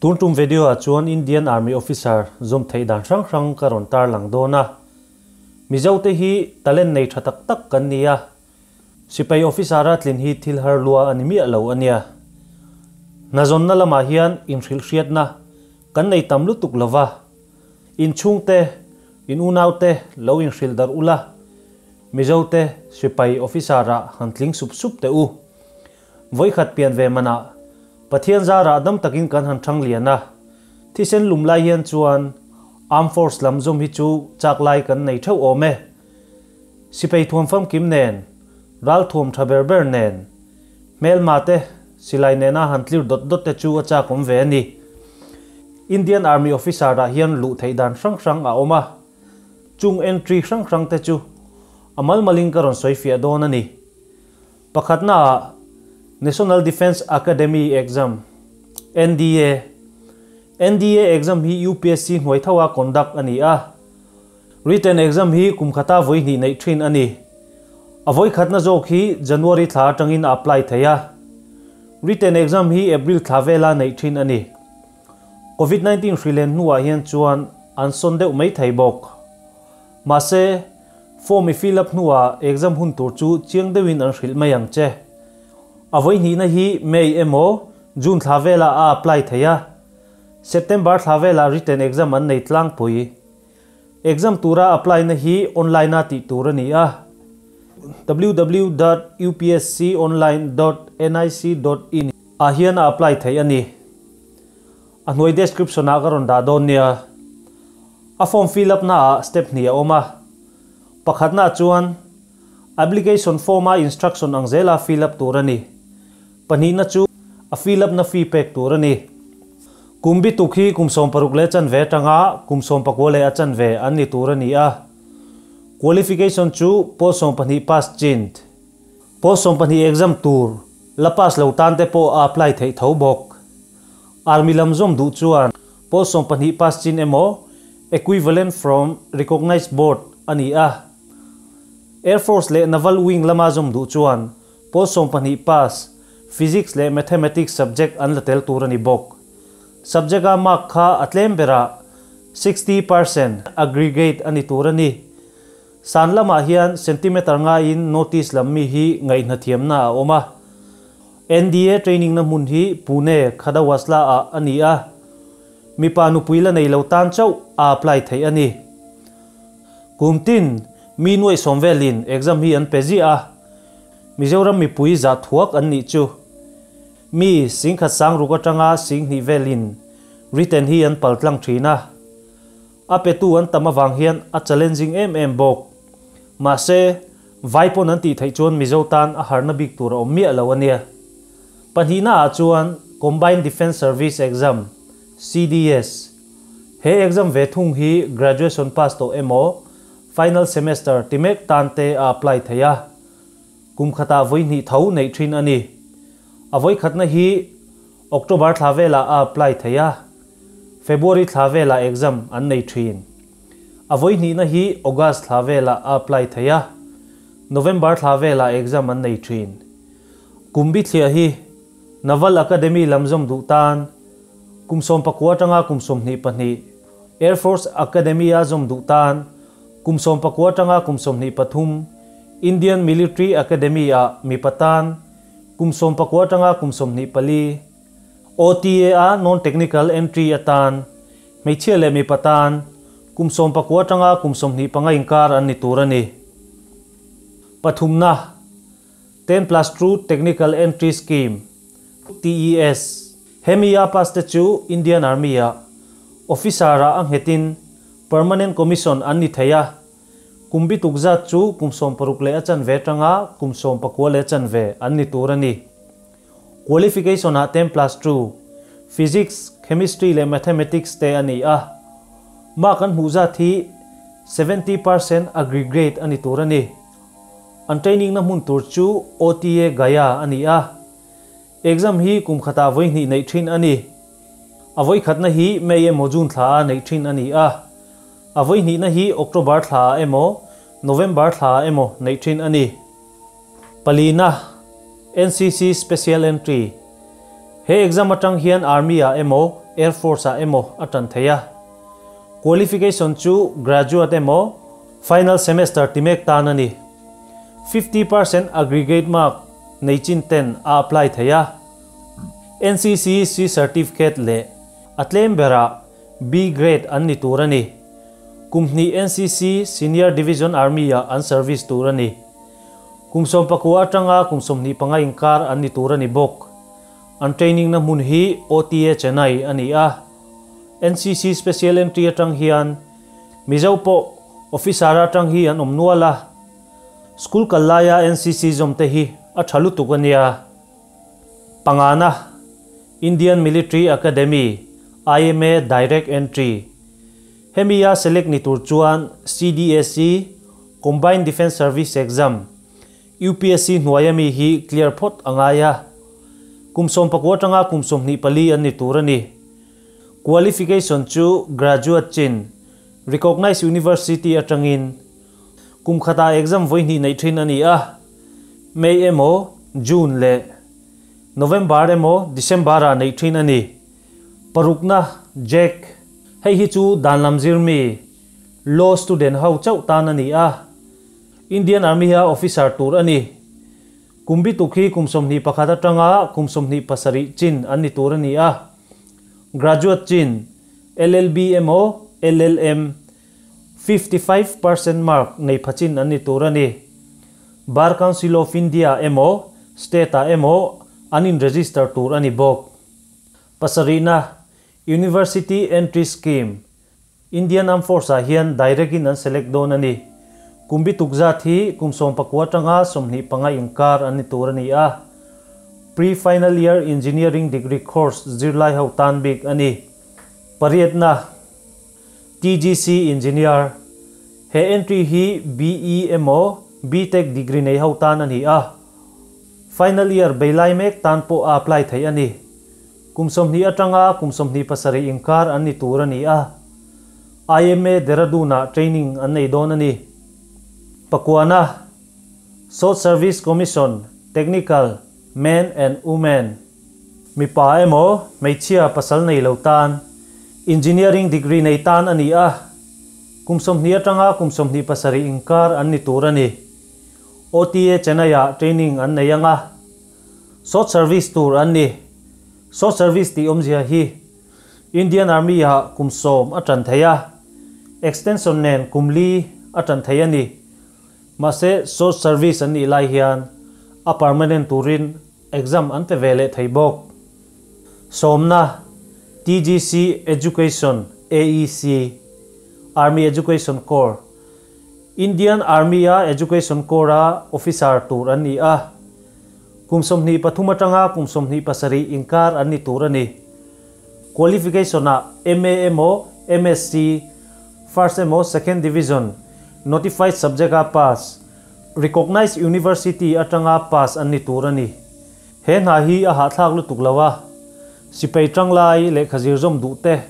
Tun tum video ah chuan Indian Army Officer zawm theih dan hrang hrang ka rawn tarlang dawn a. Mizo te hi talent nei tha tak tak kan ni a, Sipai Officer a tlin hi thil har lua a ni miah lo a nia. Hnazawnna lamah hian inhrilhhriatna kan nei tam lutuk lo va, inchhungte, in unaute lo inhrilh darh ula, Mizote Sipai Officer ah han tling sup sup teh u. Vawikhat pian ve manah Pathian zarah dam takin kan han thang lian a, thisen lum lai hian chuan Armed Force lam zawm hi chu chak lai kan nei theuh awm e. Sipai thuam famkim nen, ral thuam tha ber ber nen, hmelma te silai nena han tlir dawt dawt te chu a chak awm ve a ni. Indian Army Officer ah hian luh theih dan hrang hrang a awm a, chung entry hrang hrang te chu a malmalin ka rawn sawi fiah dawn a ni. Pakhatnaah National Defence Academy Exam, NDA, NDA exam hi UPSC hnuai thoa conduct a ni a. Written exam hi kum khata vawi hnih neih thin a ni. A vawi khatna zawk hi January thla atangin a apply thei a. Written exam hi April thla vela neih thin a ni. Covid 19 hri len hnuah hian chuan an sawn deuh mai thei bawk. Mahse, form i fill up hnuah exam hun tur chu chiang deuhin an hrilh mai ang che. A vawi hnihna hi May emaw June thla velah a apply thei a, September thla velah written exam an nei tlangpui. Exam tura apply na hi online a tih tur a ni a, www dot upsconline dot nic dot in ah hian a apply theih a ni. A hnuai description ah ka rawn dah dawn nia. A form fill up na ah step hnih a awm a. Pakhatna chuan application form a instruction ang zela fill up tur a ni. Pahnihna chu a fill up na fee pek tur a ni. Kum bituk hi kum 16 leh chanve atanga kum 14 leh a chanve an ni tur a ni a. Qualification chu pawl 12 pass chint. Pawl 12 exam tur la pass lo tan te pawh a apply theih tho bawk. Army lam zawm duh chuan pawl 12 pass chin emaw equivalent from recognised board a ni a. Air Force leh Naval Wing lama zawm duh chuan pawl 12 pass, Physics leh Mathematics subject an la tel tur a ni bawk. Subject a mark kha a tlem berah 60% aggregate a ni tur a ni. San lamah hian centimeter ngaiin notice lam mi hi ngaihna thiamna a awm a. NDA training na hmun hi Pune, Khadawasla ah a ni a. Mipa nupui la nei lo tan chauh a apply theih a ni. Kum tin mi nuaih sawm velin exam hi an pe ziah a. Mizoram mipui zah thuak an nih chu. Mi singkhat sang ruk atanga singhnih velin written hi an pal tlang thin a. A petu an tam avang hian a challenging em em bawk. Mahse, vai pawn an tih theih chuan Mizo tan a harna bik tur a awm miah lo a nia. Pahnihna ah chuan Combined Defence Service Exam, CDS. He exam ve thung hi graduation pass tawh emaw, final semester ti mek tan te a apply thei a. Kum khatah vawi hnih tho neih thin a ni. A vawi khatna hi October thla velah a apply thei a, February thla velah exam an nei thin. A vawi hnihna hi August thla velah a apply thei a, November thla velah exam an nei thin. Kum bithliah hi Naval Academy lam zawm duh tan kum 19 atanga kum 22, Air Force Academy a zawm duh tan kum 19 atanga kum 23, Indian Military Academy ah mipa tan kum 19 atanga kum 24, OTA a non-technical entry atan hmeichhia leh mipa tan kum 19 atanga kum 25 inkar an ni tur a ni. Pathumna, 10+2 Technical Entry Scheme, TES, hemi a pass te chu Indian Army ah officer ah a nghetin Permanent Commission an ni thei a, kum bituk zat chu kum 60 leh a chanve atanga kum 19 leh a chanve an ni tur a ni. Qualification ah 10+2, Physics, Chemistry leh Mathematics te a ni a. Mark an hmuh zat hi 70% aggregate a ni tur a ni. An training na hmun tur chu OTA Gaya a ni a. Exam hi kum khatah vawi hnih neih thin a ni. A vawi khatna hi May emaw June thla a neih thin a ni a. A vawi hnihna hi October thla ah emaw November thla ah emaw neih thin a ni. Palina, NCC Special Entry, He exam atang hian Army ah emaw Air Force ah emaw a tan theih a. Qualification chu graduate emaw final semester ti mek tan a ni. 50% aggregate mark nei chin ten a apply theih a. NCC C certificate leh a tlem berah B grade an ni tur a ni. Kum hnih NCC Senior Division Army ah an service tur a ni. Kum 19 atanga kum 25 inkar an ni tur a ni bawk. An training na hmun hi OTA Chennai a ni a. NCC Special Entry atang hian Mizo pawh Officer atang hi an awm nual a. School kal laia NCC zawm te hi a tha lutuk a nia. Pangana, Indian Military Academy, IMA Direct Entry. Hemi a select ni tur chuan CDSE, Combined Defence Service Exam, UPSC hnuaia mi hi clear phawt a ngai a. Kum 19 atanga kum 24 an ni tur a ni. Qualification chu graduate chin, recognised university atangin kum khata exam vawi hnih neih thin a ni a. May emaw June leh November emaw December ah neih thin a ni. Parukna, Jack, hei hi chu dan lam zir mi, law student ho chauh tan a ni a. Indian Army a officer tur a ni. Kum bituk hi kum 21 atanga kum 27 chin an ni tur a ni a. Graduate chin, LLB emaw LLM, 55% mark nei pha chin an ni tur a ni. Bar Council of India emaw State ah emaw an in register tur a ni bawk. Pasarihna, University Entry Scheme, Indian Armed Force ah hian direct in an select dawn a ni. Kum bituk zat hi kum 19 atanga 25 inkar an ni tur a ni a. Pre-final year engineering degree course zirlai ho tan bik a ni. Pariatna, TGC Engineer, He entry hi BE emaw BTech degree nei ho tan a ni a. Final year beilai mek tan pawh a apply theih a ni. Kum 20 atanga kum 27 inkar an ni tur a ni a. IMA Dehradun ah training an nei dawn a ni. Pakuana, Short Service Commission, Technical, Men and Women, Mipa emaw hmeichhia pasal nei lo tan, Engineering degree nei tan a ni a. Kum 20 atanga kum 27 inkar an ni tur a ni. OTA Chennai ah training an nei anga. Short service tur an ni. Short service tih awmzia hi Indian Army ah kum 10 a tan thei a, extension nen kum li a tan thei a ni. Mahse short service an nih lai hian a permanent turin exam an pe ve leh thei bawk. Sawmna, TGC Education, AEC, Army Education Corps, Indian Army a Education Corps a officer tur an ni a. Kum 23 atanga kum 27 inkar an ni tur a ni. Qualification ah MA emaw MSc, First emaw Second Division, Notified Subject a pass, Recognised University atanga pass an ni tur a ni. He hna hi a hahthlak lutuk lo a, sipai tanglai lehkha zir zawm duh te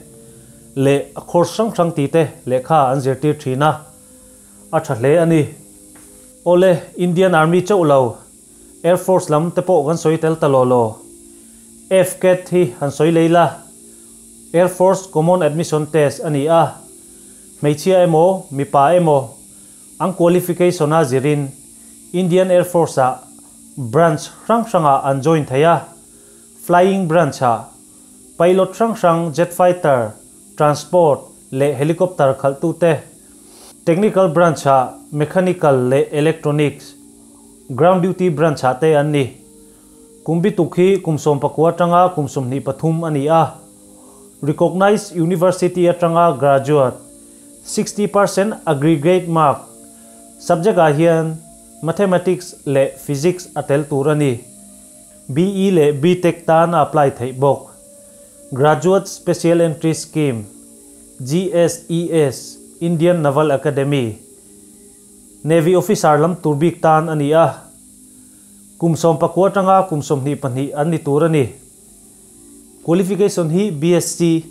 leh a course hrang hrang ti te lehkha an zirtir thin a, a tha hle a ni. Awle, Indian Army chauh lo, Air Force lam te pawh kan sawi tel ta law law. AFCAT hi han sawi lei la, Air Force Common Admission Test a ni a, hmeichhia emaw mipa emaw an qualification a zirin Indian Air Force ah branch hrang hrangah an join thei a, Flying branch ah pilot hrang hrang jet fighter, transport leh helicopter khalhtute, technical branch ah mechanical leh electronics, ground duty branch ah te an ni. Kum bituk hi kum 19 atanga kum 23 a ni a. Recognised university atanga graduate, 60% aggregate mark, subject ah hian mathematics leh physics a tel tur a ni. BE leh BTech tan a apply theih bawk. Graduate Special Entry Scheme, GSES, Indian Naval Academy, Navy officer lam tur bik tan a ni a. Kum 19 atanga kum 22 an ni tur a ni. Qualification hi BSc,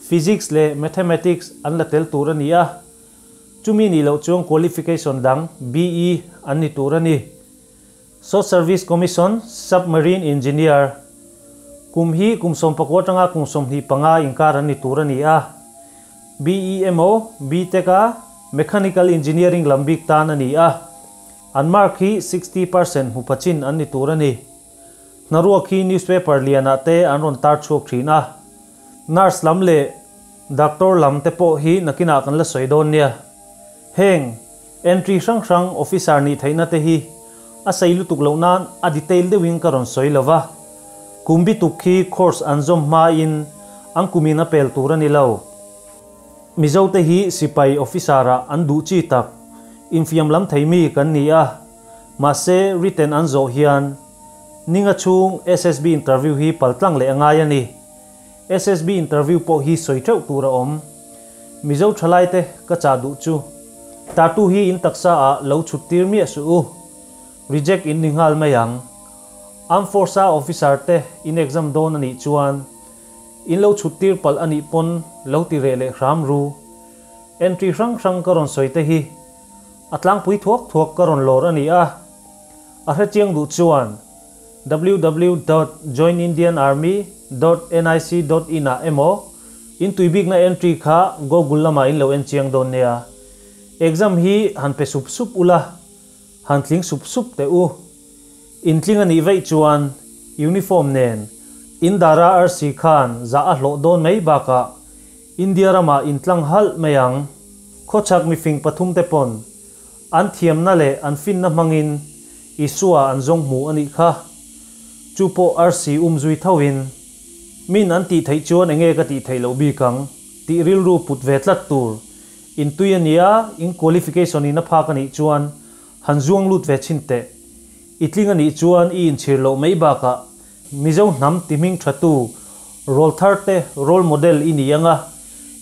Physics leh Mathematics an la tel tur a ni a. Chumi nih loh chuan qualification dang BE an ni tur a ni. Short Service Commission Submarine Engineer, Kum hi kum 19 atanga kum 25 inkar an ni tur a ni a. BE emaw BTech a Mechanical Engineering lam bik tan a ni a. An mark hi 60% hmu pachin an ni tur a ni. Hnaruak hi newspaper lianah te an rawn tar chhuak thin a. Nurse lam leh Doctor lam te pawh hi nakinah kan la sawi dawn nia. Heng entry hrang hrang officer nih theihna te hi a sei lutuk loh nan a detail deuhin ka rawn sawi lo va. Kum bituk khi course an zawm hmain an kumin a pel tur a ni lo. Mizo te hi sipai officer ah an duh chi tak infiam lam thei mi kan ni a, mahse written an zawh hian ninga chhung SSB interview hi paltlang leh a ngai a ni. SSB interview pawh hi sawi teuh tur a awm. Mizo thalai te ka chah duh chu. Tattoo hi in taksa ah lo chhut tir miah suh u. Reject in ni nghal mai ang. Armed Force a officer te in exam dawn a nih chuan in lo chhut tir palh a nih pawn lo ti reh leh hram ru. Entry hrang hrang ka rawn sawi te hi a tlangpui thuak thuak ka rawn lawr a ni a. A hrechiang duh chuan. www dot joinindianarmy dot nic dot in ah emaw in tuibikna entry kha Google lamah in lo en chiang dawn nia. Exam hi han pe sup sup ula, han tling sup sup teh u. In tling a nih veih chuan uniform nen in dara arsi khan zah a hlawh dawn mai bakah India ramah in tlang halh mai ang. Khawchhak mifing pathum te pawn An thiamna leh an finna hmangin Isua an zawng hmu a nih kha. Chu pawh arsi um zui thoin, Min an tih theih chuan enge ka tih theih loh bik ang? tih rilru put ve tlat tur. In tui a nia, in qualification in a phak a nih chuan han zuang lut ve chhin teh. I tling a nih chuan i inchhir loh mai bakah Mizo hnam ti hming thatu role thar te role model i ni anga,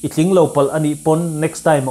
i tling lo palh a nih pawn next time a.